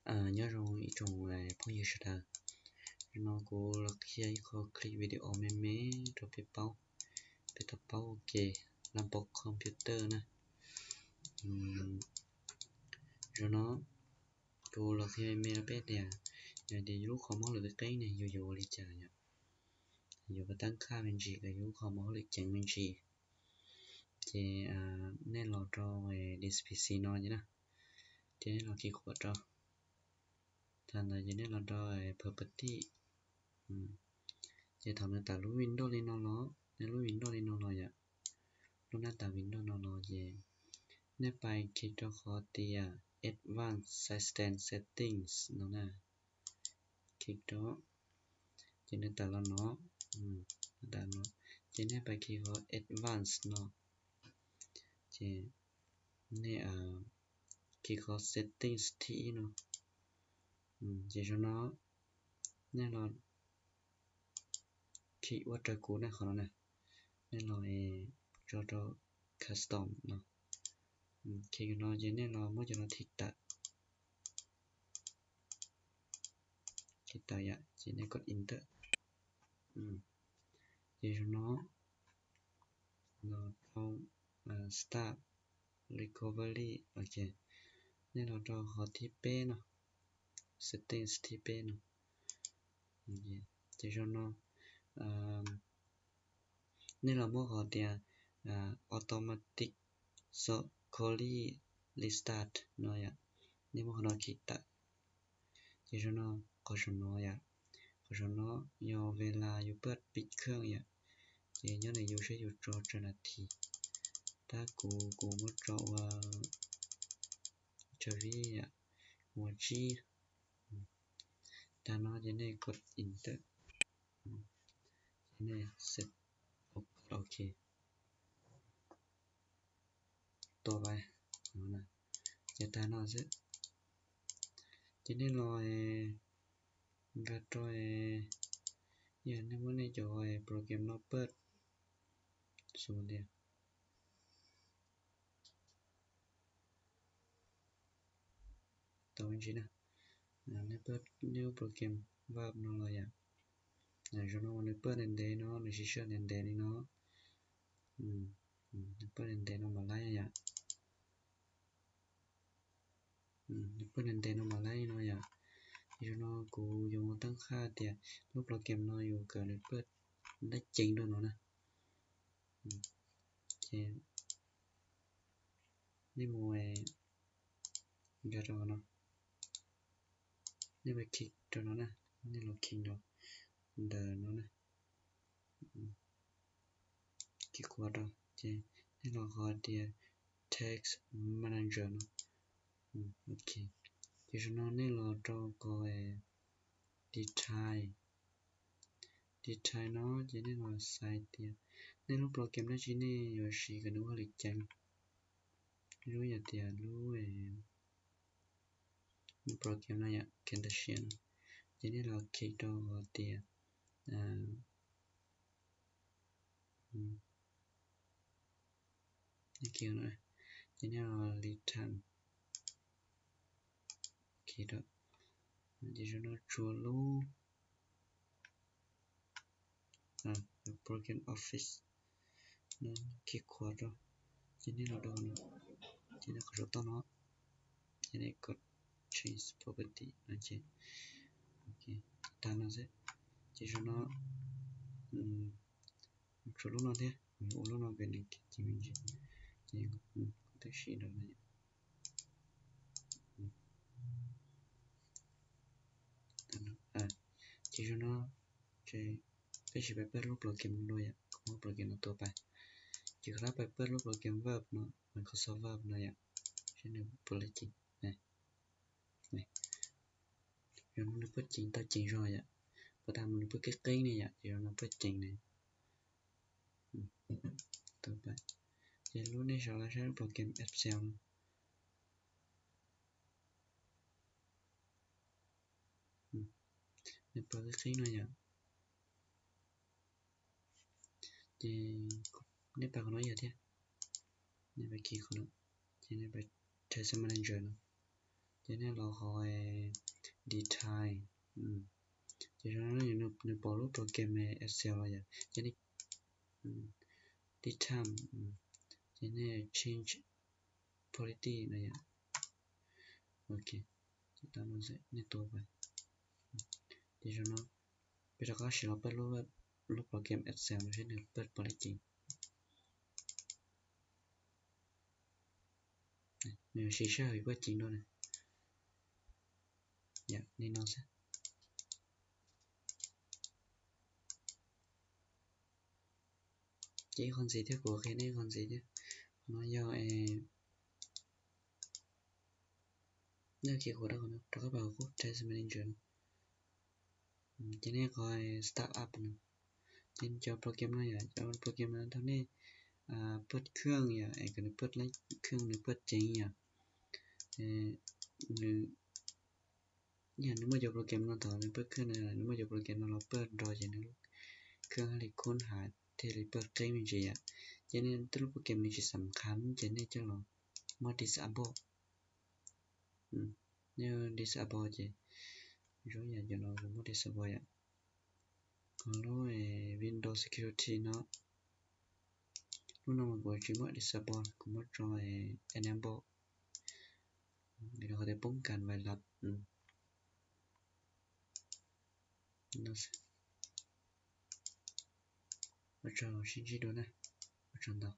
Nyob zoo ib tsoom phooj ywg sawv daws, no kuv los qhia ib qho clip video me me rau peb paub, peb tau paub ua ke laj pov computer na. Zoo no kuv los qhia me me rau peb tias, yog tias yus lub qhov muag hauj lwm qeeb qeeb ne yus yuav ua li cas yom. Yuav tab khaj me ntsis kom yus lub qhov muag hauj lwm ceev me ntsis. Ces nej los rau D S P C no na, ces nej los khi qhuam rau. Thaum ntawd ces nej los rau property. Ces thaum nws tawm lub Windows li no los, nej lub Windows li no los yom, lub nab tas Windows no los ces nej pais khi rau qhov tias advanced system settings no na. Khi rau, ces nws tawm los no, ces nej pais khi qhov advanced no, ces nej khi qhov settings thib ib no. Ces zoo no nej los khi ua raws kuv na, qhov no na, nej los tso rau custom no. Khi no ces nej los muab cov no khi tawm, khi tawm yom, ces nej kov enter. Ces zoo no los rau start recovery, ok, nej los rau qhov thib peb no, settings thib peb no. Ces zoo no nej los muab qhov tias automatic successfully restart no yom, nej muab qhov no khi tawm. Ces zoo no, qhov saum no yom, qhov saum no yog ves las yus paj pim khaj yom, ces nyob ntawm yus seb yus tso tsawg nas this. Tab kuv, kuv muab tso ua tsawg vib yom, ua tsib. Tag no ces nej kov enter, ces nej set, ok, tua pais, ces tag no xwb. Ces nej los nkag rau, yog nej muab nej cov program no paj, xus tias tau ntsis na, nej paj, nej lub program Word no los yom, zoo no nws paj ntev ntev no, nws siv sij hawm ntev ntev li no, nws paj ntev ntev no mam laib yom. Nws paj ntev ntev no mam laib no yom. Ces zoo no kuv yuav tab khaj tias lub program no yus kom nws paj laib ceev dua no na. Ces nej mus nkag rau no, nej pais khi rau no na, nej los khi rau ntawm no na. Khi qhuav rau ces nej los qhov tias Task Manager no. Ok, ces zoo no nej los rau qhov detail, detail no ces nej los xaiv tias nej lub program dab tsi nej yuav siv kom nws ua hauj lwm ceev. Lub yog tias lub, lub program no yom, Camtasia no, ces nej los khi rau qhov tias khi no, ces nej los return, khi rau. Ces zoo no tshuav lub program Office no, khi qhuav rau, ces nej los rau no, ces nej qhov saum toj no, ces nej kov change property no ces, ok, tag no xwb. Ces zoo no tshuav lub no thiab, ua lub no kom nws ceev me ntsis, ces kuv twb siv rau no. Ces zoo no, peb sim pais paj lub program no dua yom, kuv muab program no tua pais. Ces kuv rov pais paj lub program Word no, Microsoft Word no yom, seb nws puas laib ceev. Zoo no nws paj ceev, tau ceev zog yom, puas tas mus nws paj qeeb qeeb ne yom, ces zoo no paj ceev ne. Ces lub nej saib, los saib lub program Excel no, nws paj qeeb qeeb no yom. Ces nej pais qhov no ib yam thiab, nej pais khi qhov no, ces nej pais Task Manager no, Ces nej los qhov detail, ces nws pom lub program Excel los yom, ces nej detail, ces nej change quality no yom. Ok, nej tua, ces zoo no peb rov qab sim los pab lub program Excel no seb nws pab pom li cas. Nws siv sij hawm pab ceev dua na. Yam li no xwb. Ces ib qho ntxiv thiab, kuv qhia nej ib qho ntxiv thiab. Qhov no yog, nej kis qhov dab qhov no rov qab pab qub Task Manager no. Ces nej qhov Startup no, ces cov program no yom, cov program no thaum nej pab khwj yom, es kom nws pab khwj nws pab ceev yom, nws yog nws muaj cov program no thaum nws pab khwj no, nws muaj cov program no los pab nrog ces nws khwj haj li khoob has thiaj li pab qeb me ntsis yom. Ces nej tej lub program nws tsis xam kham ces nej coj los muab disable. Nej disable ces zoo yam cov no kuv muab disable yom. Qhov lub Windows Security no, lub no mas kuv tsis muab disable, kuv muab tso enable, vim rau qhov tias poob kas vais lab. Ua tsaug, sib ntsib dua na, ua tsaug ntau.